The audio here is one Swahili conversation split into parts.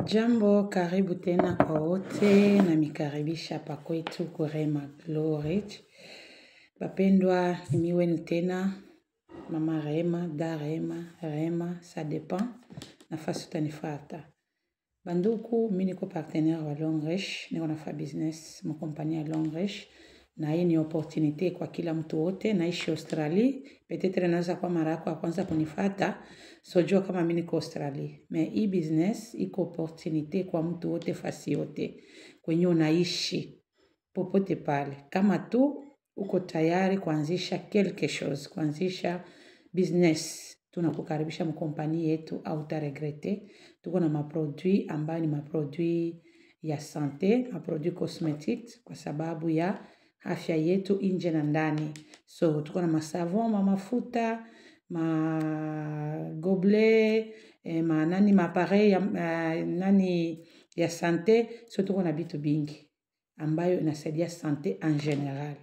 Jambo, karibu tena kwa wote na mikaribisha hapa kwetu kwa Rehema Glory. Bapendwa, ni mimi wenu tena Mama Rehema, Da Rehema, Rehema, ça dépend nafasi utanifuata. Banduku, mimi niko partenaire wa Longrich, niko nafanya business mu compagnie ya Longrich, na hii ni opportunité kwa kila mtu wote. Naishi Australie, peut-être naweza kuwa mara yako ya kwanza kunifata, so jua kama mimi niko Australie. Mais hii business iko opportunité kwa mtu wote fasi yote kwenye unaishi popote pale, kama tu uko tayari kuanzisha quelque chose, kuanzisha business, tunakukaribisha mkompani yetu, au utaregrete. Tuko na maproduit ambayo ni maproduit ya sante, maproduit cosmetique kwa sababu ya afya yetu nje na ndani. So tuko na masavon, ma mafuta, ma gobelet, ma nani, ma appareil ya, nani ya sante. So tuko na vitu vingi ambayo inasaidia sante en general.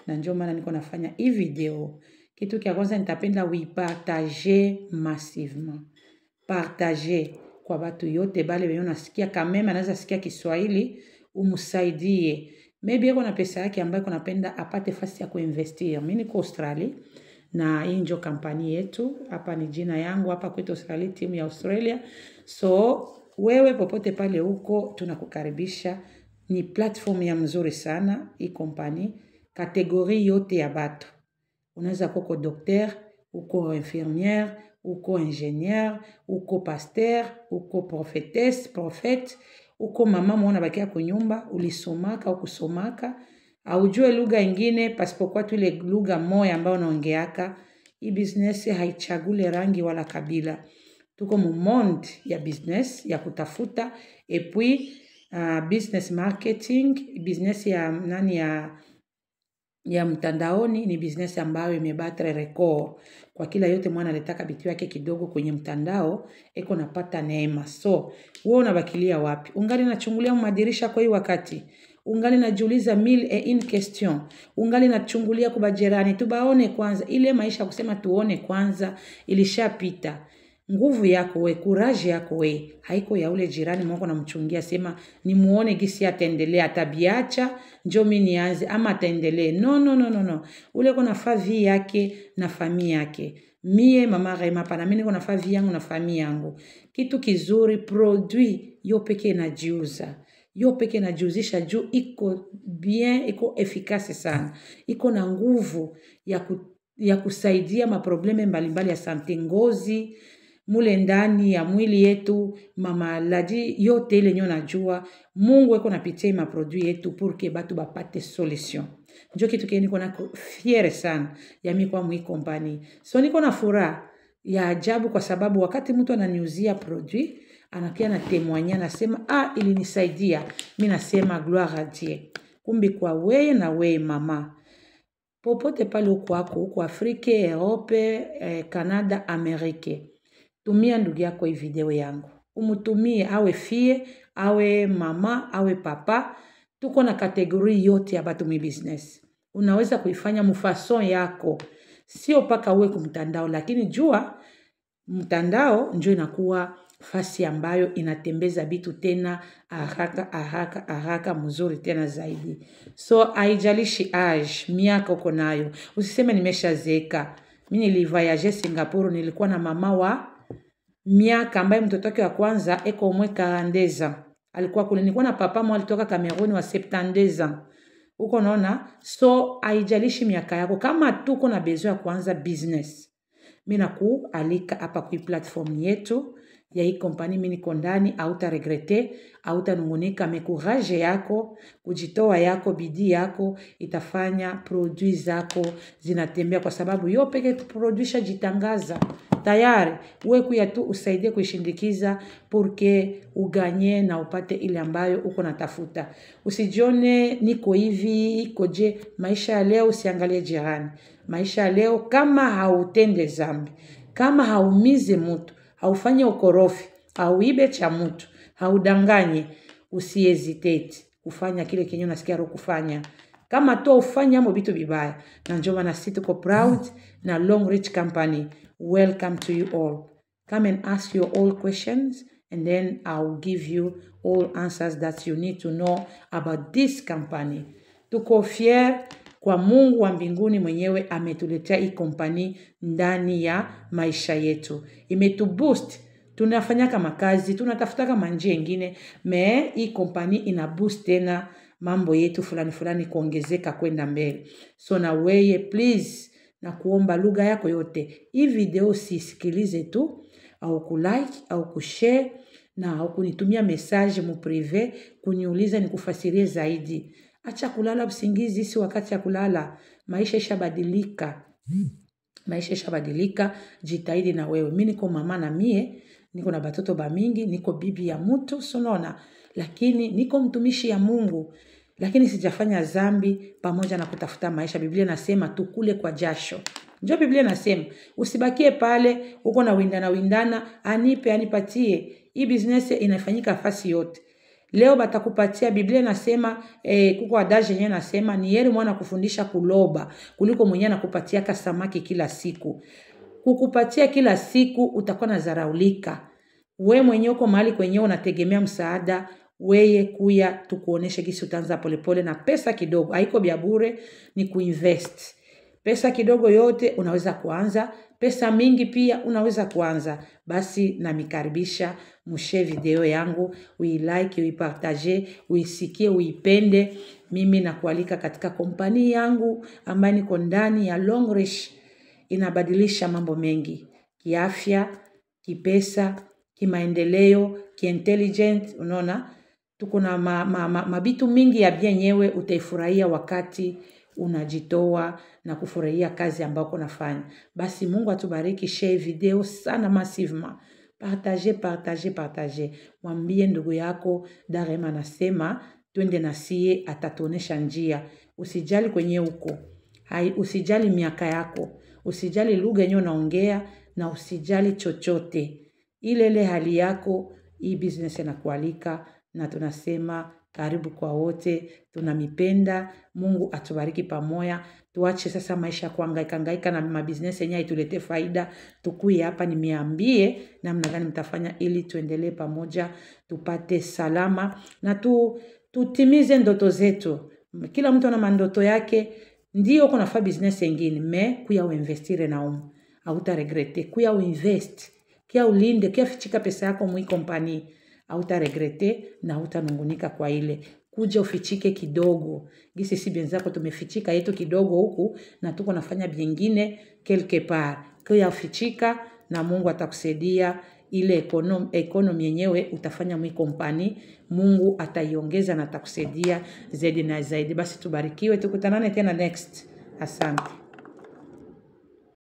Na ndio maana niko nafanya hii video. Kitu kia kwanza nitapenda uipartage massivement. Partage kwa watu yote bale wenye unasikia kama mimi anaweza sikia Kiswahili, umusaidie. Maybe yuko na pesa yake ambayo kunapenda apate fasi ya kuinvestir. Mimi niko Australia na hii ndio kampani yetu. Hapa ni jina yangu hapa kwetu Australia, timu ya Australia. So wewe popote pale huko tunakukaribisha. Ni platform ya mzuri sana hii company, kategori yote ya batu. Unaweza kuwa uko docteur, uko infirmière, uko ingénieur, uko pasteur, uko prophétesse, prophète, uko mama mwana bakia kunyumba, ulisomaka au kusomaka, aujue lugha ingine pasipokuwa tu ile lugha moja ambayo unaongeaka. Hii business haichagule rangi wala kabila. Tuko mu monde ya business ya kutafuta, et puis business marketing, business ya nani ya mtandaoni ni business ambayo imebattre record. Kwa kila yote mwana alitaka bitu yake kidogo kwenye mtandao, eko napata neema. So, wewe unabakilia wapi? Ungali nachungulia madirisha kwa hii wakati. Ungali najiuliza mille et une question. Ungali nachungulia kwa jirani, tubaone kwanza. Ile maisha kusema tuone kwanza ilishapita. Nguvu yako we, courage yako we, haiko ya ule jirani mwako namchungia, sema ni muone gisi ataendelea, atabiacha, njo mimi nianze ama ataendelee. No, no, no, no, no. Ule kona fa vie yake na famille yake. Mie Mama Rehema pana mimi niko na fa vie yangu na famille yangu. Kitu kizuri produit yo peke inajiuza. Yo peke inajiuzisha juu iko bien, iko efficace sana. Iko na nguvu ya kusaidia maprobleme mbalimbali ya sante, ngozi mule ndani ya mwili yetu, mamaladi yote ile nyo najua Mungu eko napitia ma produit yetu pour que batu bapate solution. Njo kitu kile niko nako fiere sana ya mimi kwa mwi company. So niko na furaha ya ajabu kwa sababu wakati mtu ananiuzia produit anakia na témoigner, anasema ilinisaidia. Mimi nasema gloire à Dieu. Kumbi kwa wewe na wewe mama, popote pale uko wako, uko Afrika, Europe, Canada, Amerika, tumia ndugu yako hii video yangu. Umutumie, awe fie, awe mama, awe papa. Tuko na kategori yote ya batu mi business. Unaweza kuifanya mufason yako. Sio paka uwe kumtandao, lakini jua mtandao ndio inakuwa fasi ambayo inatembeza bitu tena haraka haraka haraka mzuri tena zaidi. So haijalishi age, miaka uko nayo. Usiseme nimeshazeeka. Mimi nilivoyage Singapore, nilikuwa na mama wa miaka ambaye mtoto wake wa kwanza eko mwe 42 ans. Alikuwa kule, nilikuwa na papa mwa alitoka Cameroon wa 72 ans. Uko naona? So haijalishi miaka yako, kama tuko na besoin ya kuanza business. Mimi nakualika hapa kwa platform yetu ya hii company, mimi niko ndani, hauta regrete, hautanungunika. Mais courage yako, kujitoa yako, bidii yako itafanya produit zako zinatembea, kwa sababu yo peke produit shajitangaza tayari. Wewe kuya tu usaidie kuishindikiza pour que uganye na upate ile ambayo uko natafuta. Usijione niko hivi, iko je. Maisha ya leo usiangalie jirani. Maisha ya leo kama hautende zambi, kama haumize mtu, haufanye ukorofi, hauibe cha mtu, haudanganye, usihesitate kufanya kile kenye unasikia roho kufanya. Kama tu ufanye amo vitu vibaya. Na ndio maana sisi tuko proud na Longrich Company. Welcome to you all. Come and ask your all questions. And then I'll give you all answers that you need to know about this company. Tuko fier kwa Mungu wa mbinguni mwenyewe ametuletea hii company ndani ya maisha yetu. Imetuboost. Tunafanya kama kazi, tunatafuta kama njia nyingine, me hii company ina boost tena mambo yetu fulani fulani kuongezeka kwenda mbele. So na weye please, na kuomba lugha yako yote. Hii video usisikilize tu, au kulike, au kushare, na au kunitumia message mu privé kuniuliza nikufasirie zaidi. Acha kulala usingizi, si wakati ya kulala. Maisha ishabadilika. Maisha ishabadilika, jitahidi na wewe. Mimi niko mama na mie, niko na batoto ba mingi, niko bibi ya mtu, unaona. Lakini niko mtumishi ya Mungu. Lakini sijafanya zambi pamoja na kutafuta maisha. Biblia nasema tukule kwa jasho. Ndio Biblia nasema, usibakie pale uko na windana windana, anipe anipatie. Hii business inafanyika fasi yote. Leo batakupatia. Biblia nasema kuko adage yenyewe nasema ni heri mwana kufundisha kuloba kuliko mwenyewe anakupatia samaki kila siku. Kukupatia kila siku utakuwa na zaraulika. We mwenyewe uko mahali kwenyewe unategemea msaada, weye kuya tukuoneshe gisi utaanza polepole na pesa kidogo. Haiko bya bure, ni kuinvest. Pesa kidogo yote unaweza kuanza, pesa mingi pia unaweza kuanza. Basi namikaribisha mushe video yangu, uilike, uipartage, uisikie, uipende. Mimi nakualika katika kompani yangu ambayo niko ndani ya Longrich. Inabadilisha mambo mengi, kiafya, kipesa, kimaendeleo, kiintelligent. Unaona tuko na mabitu mingi ya bienyewe utaifurahia wakati unajitoa na kufurahia kazi ambayo unafanya. Basi Mungu atubariki. Share video sana massivement. Partager, partager, partager. Mwambie ndugu yako Darema nasema twende na sie, atatuonesha njia. Usijali kwenye uko. Hai, usijali miaka yako. Usijali lugha yenyewe unaongea na usijali chochote. Ile ile hali yako, hii business inakualika na tunasema karibu kwa wote, tunamipenda. Mungu atubariki pamoja. Tuache sasa maisha kuhangaika hangaika na mabusiness yenyewe itulete faida. Tukue hapa nimeambie namna gani mtafanya ili tuendelee pamoja, tupate salama na tutimize ndoto zetu. Kila mtu ana mandoto yake. Ndio uko nafanya business nyingine, me kuya uinvestire na umu. Hauta regrete. Kuya uinvest, kuya ulinde, kuya fichika pesa yako mwi company. Hauta regrete na hautanungunika kwa ile. Kuja ufichike kidogo. Gisi si benzako tumefichika yetu kidogo huku na tuko nafanya bingine quelque part. Kuya ufichika na Mungu atakusaidia. Ile economy yenyewe utafanya mwi company, Mungu ataiongeza na atakusaidia zaidi na zaidi. Basi tubarikiwe, tukutanane tena next. Asante.